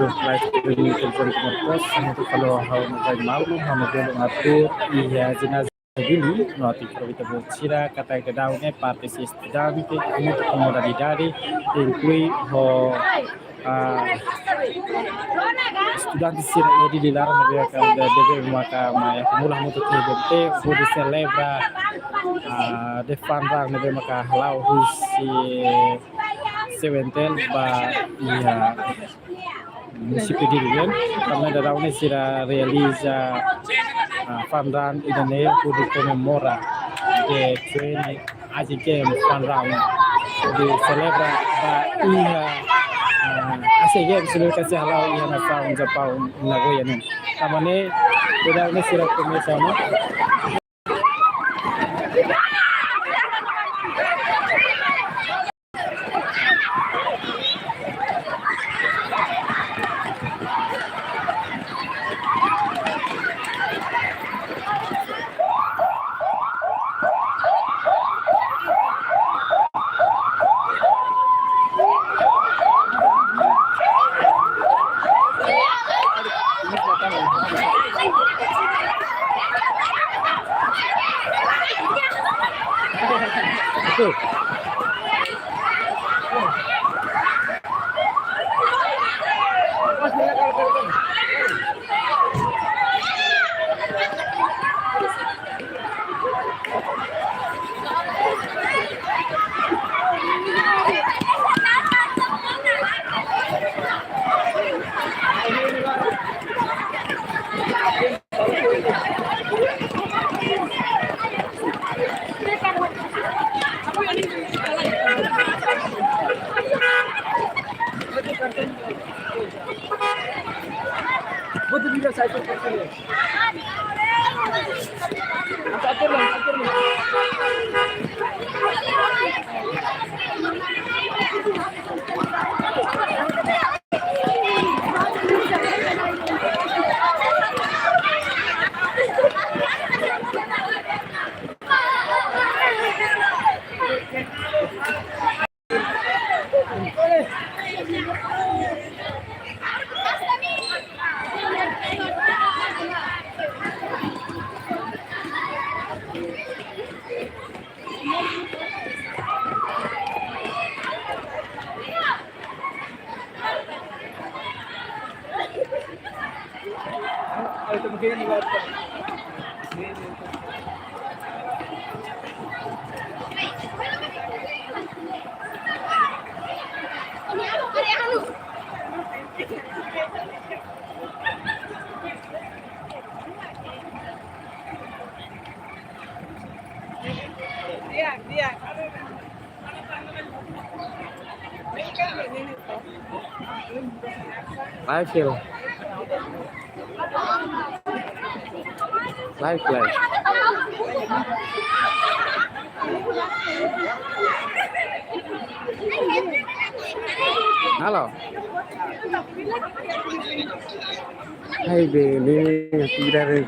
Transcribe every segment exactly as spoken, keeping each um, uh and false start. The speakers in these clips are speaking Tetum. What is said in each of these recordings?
Live streaming Telefónica Timor Post, hamutuk ho ha'u Novai Mauro, ha'u bele atur iha jináziu Dili, no atu aproveita buat sira katak daudaun ne'e parte husi estudante, hamutuk ho modalidade, inklui ho, ah, estudante sira iha Dili laran ne'ebé maka, ne'ebé maka mai akumula hamutuk ho T B M T, hodi selebra, ah, the fun run ne'ebé maka hala'o husi Seventeen ba iha munisípiu Dili nian, tanba daudaun ne'e sira realiza, ah, fun run ida-ne'e hodi komemora the twenty Asian Games fun run hodi selebra ba iha, ah, Asian Games ne'ebé sei hala'o iha nasaun Japaun, Nagoya nian. Tanba ne'e daudaun ne'e sira komesa ona. Live, Phil. Live, live. Halo. Hai, Beni, tidak ada.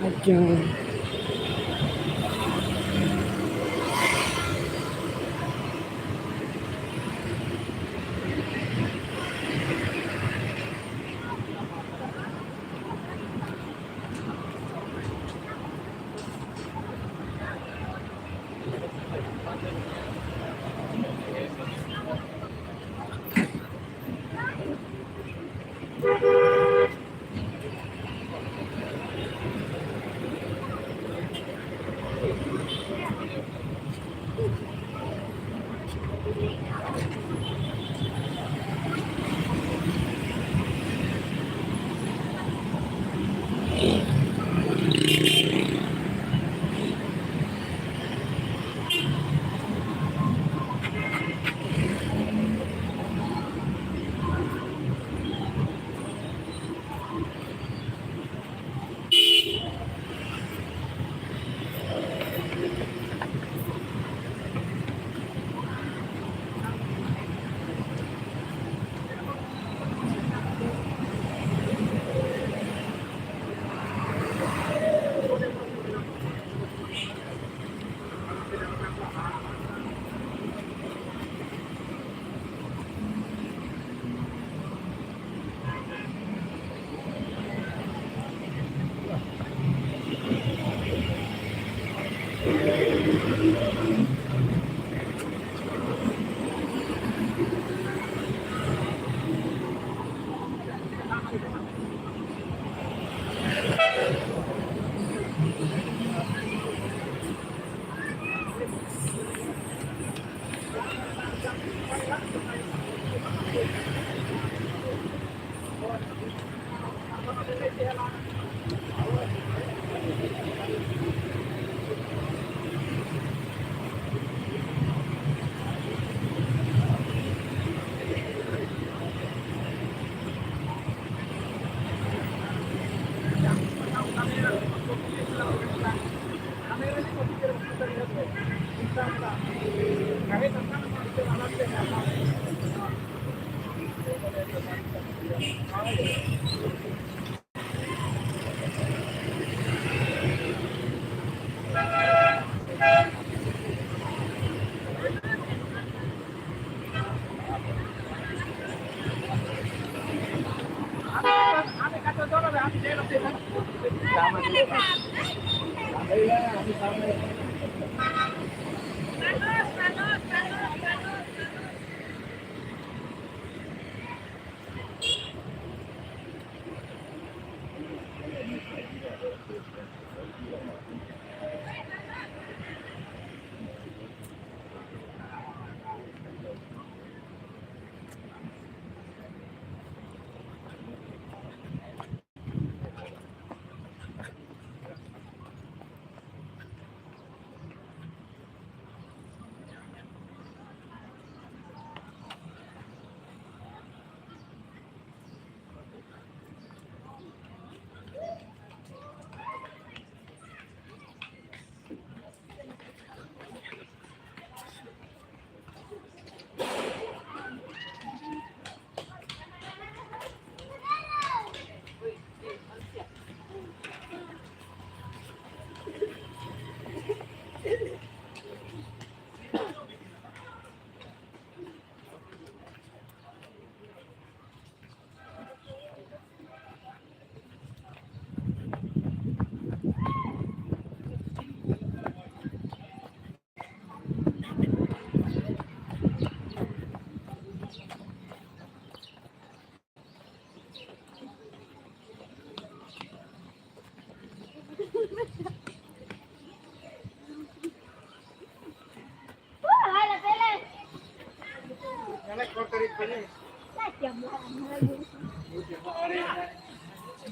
Aduh.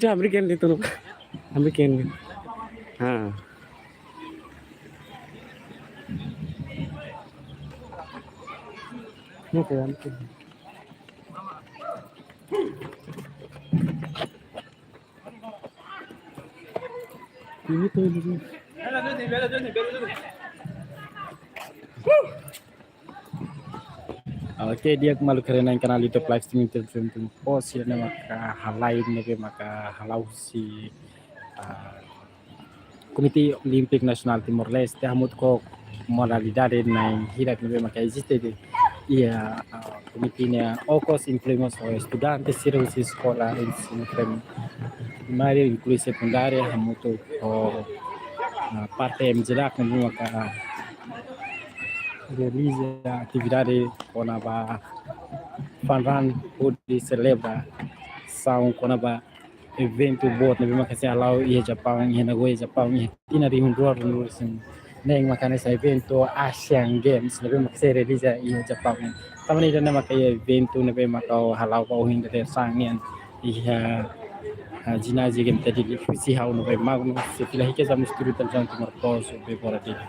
Sudah, berikan itu, Nuk. Berikan. Ha. Oke, oke. Ini tuh, ini tuh. Oke, di'ak maluk haree-na'in kanál YouTube live streaming Timor Timor Post, sira-ne'e maka halai ne'ebé maka hala'o husi, ah, Komité Olímpiku Nasionál Timor-Leste, hamutuk ho modalidade na'in hirak ne'ebé maka eziste de'it iha, ah, komité ne'e, okos inklui mós ho estudante sira husi eskola ensinu primáriu, inklui sekundáriu, hamutuk ho, ah, parte M J D A C ne'ebé maka realiza atividade kona-ba fun run hodi selebrasaun kona-ba eventu boot ne'ebé maka sei hala'o iha Japaun, iha Nagoya, Japaun, iha tinan rihun rua ruanulu-resin-neen, maka hanesan eventu Asian Games ne'ebé maka sei realiza iha Japaun. Tanba ne'e ida-ne'e maka iha eventu ne'ebé maka hala'o ba ohin dadeer-saan nian iha, ah, Jináziu Game Tadili, husi ha'u Novae Magno, sei fila hikas ami estúdiu Televizaun Timor Post, be bora Dili.